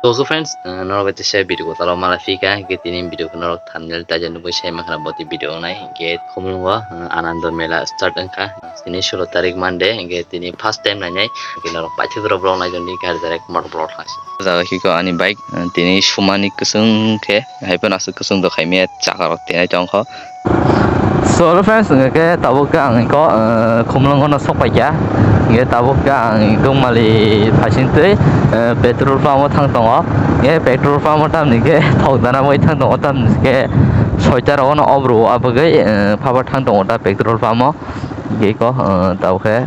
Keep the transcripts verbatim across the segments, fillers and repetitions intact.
So, so friends, uh, norok bai teisa video ko talo mala phika, hingke tini video ko norok thumbnail title nugui sai mankha boti video nai, hingke Khumulwngo, uh, Anando Mela start wngkha, tini sulo tarik Monday, hingke tini first time nainai, hingke norok paithak rok vlog nai tongdi, gari direct motor vlog thangsi. Jaga kiko ani bike, uh, tini sumani kwchwng khe, hai phano aswk kwchwng do khaimya chaka rok tenai tongkho. So, hello friends, hingke tabuk khe ang iko, eh, Khumulwngo no sok paikha. Hingke tabuk khe ang Dongmali phaising twi, eh, petrol pump o thang tongo. Hingke petrol pump o tamni khe thok dana bai thang tongo, tamni khe soita rogo no obro abagwi, eh, phaba thang tongo ta petrol pump o. Hingke iko, eh, tabuk khe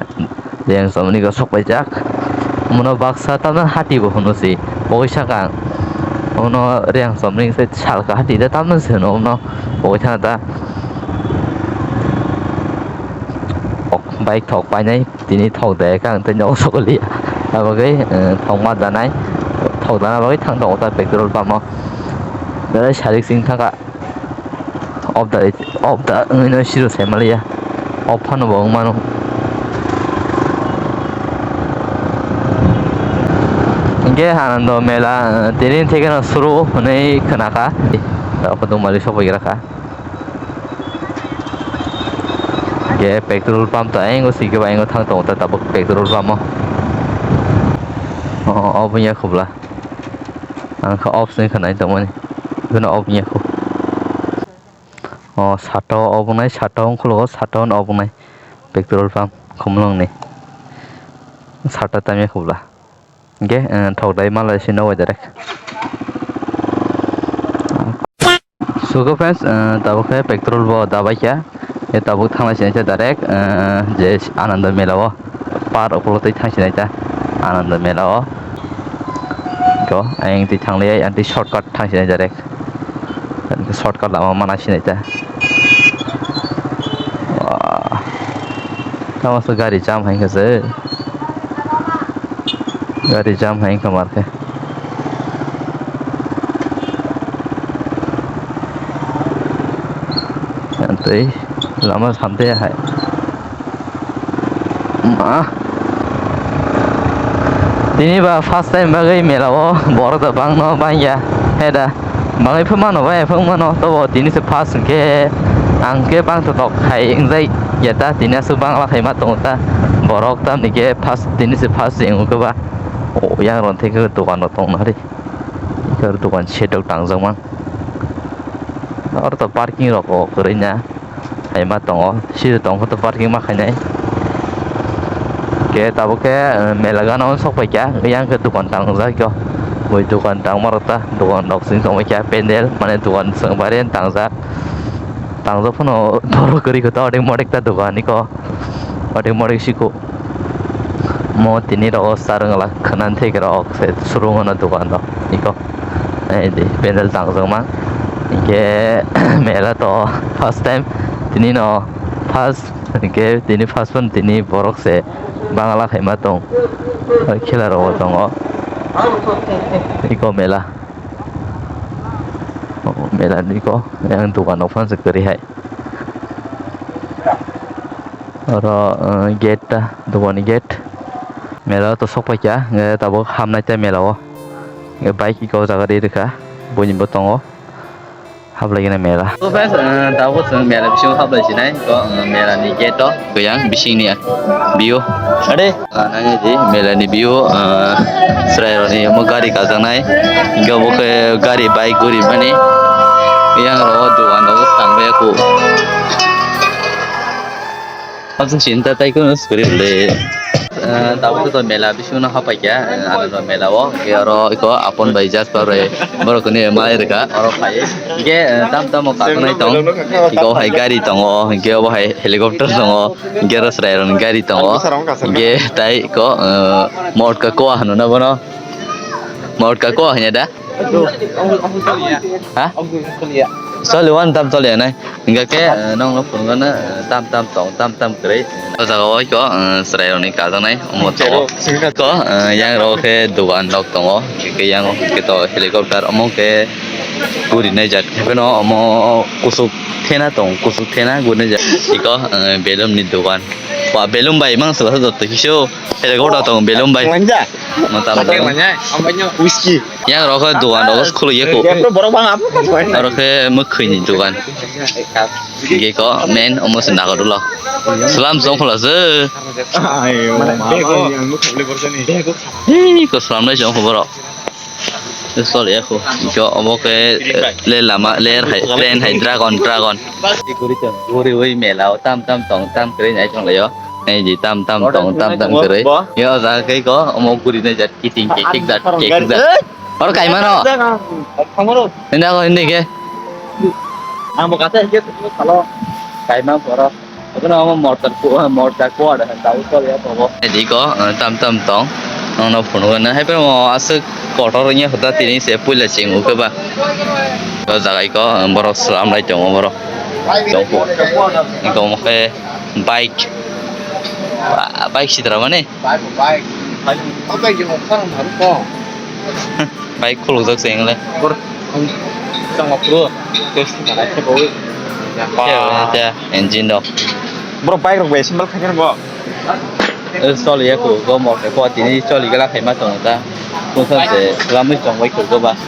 Riyang somni go sok paijak. Mono baksa tamno hati bo hwnwi si. Bogwi saka ang. Ono riyang somni se salka hati da tamno se hwno ono. Bogwi thana da. Ok, bike thok painai, tini thok de ka ang tei nogo sokoli. Abagwi, eh, thok ma danai. Thok dana bagwi thang tongo ta petrol pump o. Belai sarik sing thangka. Off da, off da wngwi no siro sai maliya. Off phano bo wng mano. Hingke Anando Mela, eh, tini theke no suru hwnwi khwnakha. Abo Dongmali sokpaigra kha. Hingke petrol pump ta ayang o sike ba ayang o thang tongo ta tabuk petrol pump o. O, off wngya khobla. Ang kha off se khwnai tongmani. Bino off wngya kho. O sata o obo nai, sata o ukhologo, sata o obo nai. Petrol pump Khumulwng ni. Sata tamya khobla. Hingke, eh, thok dai malai sino wai direct. Sugo friends, eh, tabuk khe petrol bo dabai kha. Khe tabuk thanglai sinai khe direct, eh, je Anando Mela o. Par ukholo twi thang sinai ta Anando Mela o. Ko ayang twi thang liya, ayang twi shortcut thang sinai direct. Shortcut lama mana sinai ta. Wah. Tamo se gari jam hai khe se. Gari jam hai wngkha mar khe. Tei lama samte hai. Ma. Tini ba first time bagwi mela o borok da bangno bangya. He da. Bangwi phano mano bai phano mano. Tobo tini se first hwnkhe ang khe bang totok hai wngjai ya ta tini aswk bangla khaima tongo ta. Borok tamni khe first tini se first wngkhe ba. O yang ron theke dokan rok tong nari. Khe dokan setok tangjak man. Oro to parking rok kwrwi na. Hai ma tongo, siri tongkha to parking ma khainai. Khe tabuk khe, eh, mela gana o sok paikha, yang khe dokan tangjak kho. Bui dokan tangma rok ta, dokan rok sing tongma khe pendel, mane dokan song bare tangjak. Tangjak phano doro kwrwi kho ta, odik modik ta dokan iko. Odik modik siko. Mo tini rogo sar wngla khwnan thik rok se surung ono dokan rok iko. Ei di pendel tangjak ma. Hinkhe mela to first time tini no first hinkhe tini first phone tini borok se bangla khaima tong. Khela rogo tongo. Iko mela. Mela niko yang dokan rok phano se kwrwi hai. Oro, eh, gate ta, dogan ni gate. Mela o to sok paikha, hingke tabuk hamnai ta mela o. Hingke bike iko jaga ri rikha, buini bo tongo. Hablai gana mela. So friends, eh, tabuk chwng mela bisingo hablai sinai, to, eh, mela ni gate o. Yang bising ni view. Ade. Ah, nangya di mela ni view, ah, chwrai rok ni omo gari kajaknai. Hingke obo khe gari bike guri mani. Yang rok o dogan rok swkang bai ya kho. Abswk sinta tai kono sukuri le. Ah, tabuk to mela bisingo hapai kha, ah, ano mela o. Ke oro iko apon bai jas pa re. Borok ni mai rega oro phai. Hingke, ah, tam tam o kajaknai tong. Iko hai gari tongo. Hingke obo hai helicopter tongo. Hingke oro chwrai rok ni gari tongo. Hingke tai ko, eh, Motka Koa hino na bono. Motka Koa hino da? Ha? Choli wan tam choli nai. Hingke ke, eh, nong no phungo na, eh, tam tam tong, tam tam kwrwi. O jaga o ko, eh, chwrai rok ni kajaknai omo tongo. Ko, eh, yang rok khe dogan rok tongo. Hingke yang khe to helicopter omo khe guri nai jak. Hingke no omo kusuk thena tong, kusuk thena guri nai jak. Iko, eh, belum ni dogan. Wa belum bai mang sala sa jotto kisu. Helicopter tong belum bai. Manja. Mata Mata belum. Manja. Ambanyo. Whisky. Yang rok khe dogan rok khuluk ya kho. Borok bang abo kho. Aro khe mwkhwini dogan. Ge ko men omo se nagar ulo. Salam song khula se. Ayo, bego. Hei, ko salam lai song khuboro. Sol ya kho. Ko omo khe le lama le hai train hai dragon dragon. Guri oi mela o tam tam tong tam kre nai tong le yo. Ei di tam tam tong tam tam kre. Yo ja khe ko omo guri nai jat kiting kiting jat kiting jat. Oro kaimano. Hindi ako, hindi ke. Ang bakasa hindi ko salo. Kaimang poro. Ako na ako mortar ko, mortar ko ada kan tahu ko ya ko. Di ko, eh, tam tam tong. Ang no phone ko na. Hai pero mo asuk kotor nya huda tini se puila ching uke ba. Ko jagai ko, eh, borok salam lai tongo borok. Tong ko. Ko mo ke bike. Ba-, bike sitra mane. Bike, bike. Bike. Bike yung parang harus ko. Bike khulukjak se ingle. Bor, ang, tong apro. Test na ai ko. Ya, pa. Ya, ya, engine do. Bro, bike rok bai symbol khaikhe bo. Eh, choli ya ko, go mo ko tini choli gala khaima tong ta. Ko san se lamwi tong bai ko ba.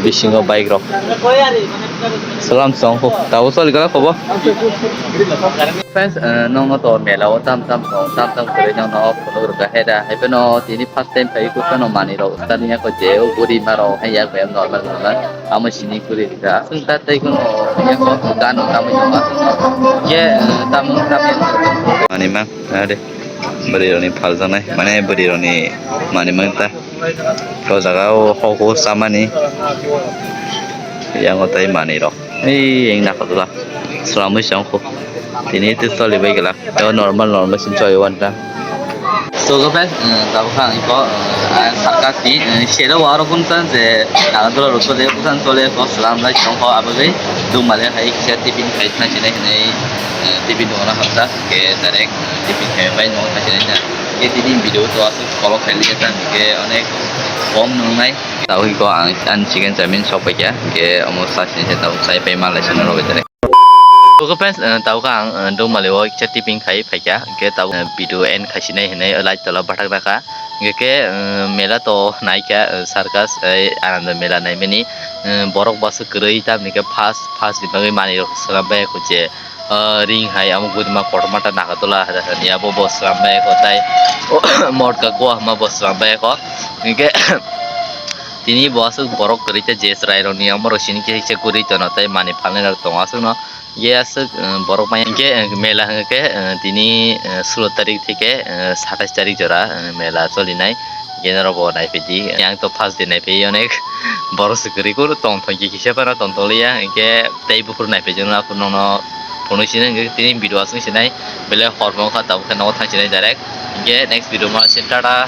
Bisingo bike rok. Salam song ko. Tabo choli gala ko bo. Friends, eh, nokno to mela o tam tam tong, tam tam kwrwi nokno phunuk rwkha he da. Hai phano tini first time phai khe phano manwi rok start wngya kho je o guri ma rok hai yak bai normal normal. Amo sini kwrwi rwkha. Aswk ta tei kheno yak bo gano tamwi tong aswk no. Ye, eh, tamung tamya. Manwi mang, ade. Bwrwi rokni phaljaknai, mane bwrwi rokni manwi mang ta. O jaga o hok o chamani. Yang o tei manwi rok. Ei, eng nakhorla. Swlamwi se wngkho. Tini tei choli bai glak. Tei normal, normal sin choli wan ta. So, go friends, eh, tabuk ang iko, eh, ang sakha si, eh, sero waro kun san je, naga dolo rutpa je kun san chole ko swlam lai chong ko abagwi, dum male hai kisa tiffin khai thang sinai hinai, eh, tiffin dong na hamsa, ke direct, eh, tiffin khai bai nong thang sinai na. Ke tini video to aswk kolok khai liya ta, ke onek kom nungnai. Tabuk iko ang, ang chicken chowmin sok paikha, ke omo sa sinai tabuk sai pai malai sinai rok direct. Oke friends, eh, tabuk ang, eh, Dongmali o kisa tiffin khai phaikha, hingke tabuk, eh, video end khaisinai hinui light tola bathak dakha. Hingke, eh, mela to naikha, eh, circus, eh, Ananda mela naimani, eh, borok basu kwrwi tamni khe first, first ni bagwi manwi rok swnam bai kho je, eh, ring hai amo gudima kotorma ta Nagarjula hinui abo bo swnam bai kho tai, oh, Motka Goa hwnma bo swnam bai kho. Hingke, tini bo aswk borok kwrwi khe je chwrai rokni amo rok sini khe kisa kwrwi tono tei manwi phalnai rok tongo aswkno. Ye aswk, eh, borok maya hwnkhe, eh, mela hwnkhe, eh, tini, eh, sulo tarik theke, eh, satais tarik jora, eh, mela cholinai. Hwnkhe norok bo naiphai di. Yang to first day naiphai onek borok se kwrwi kuru tong thong kisa phano tong tong liya. Hwnkhe tei buphuru naiphai jano aphuru nono phunuk sinai hwnkhe tini video aswk sinai. Belai hor wngkha tabuk khe nogo thang sinai direct. Hwnkhe next video ma sin tata.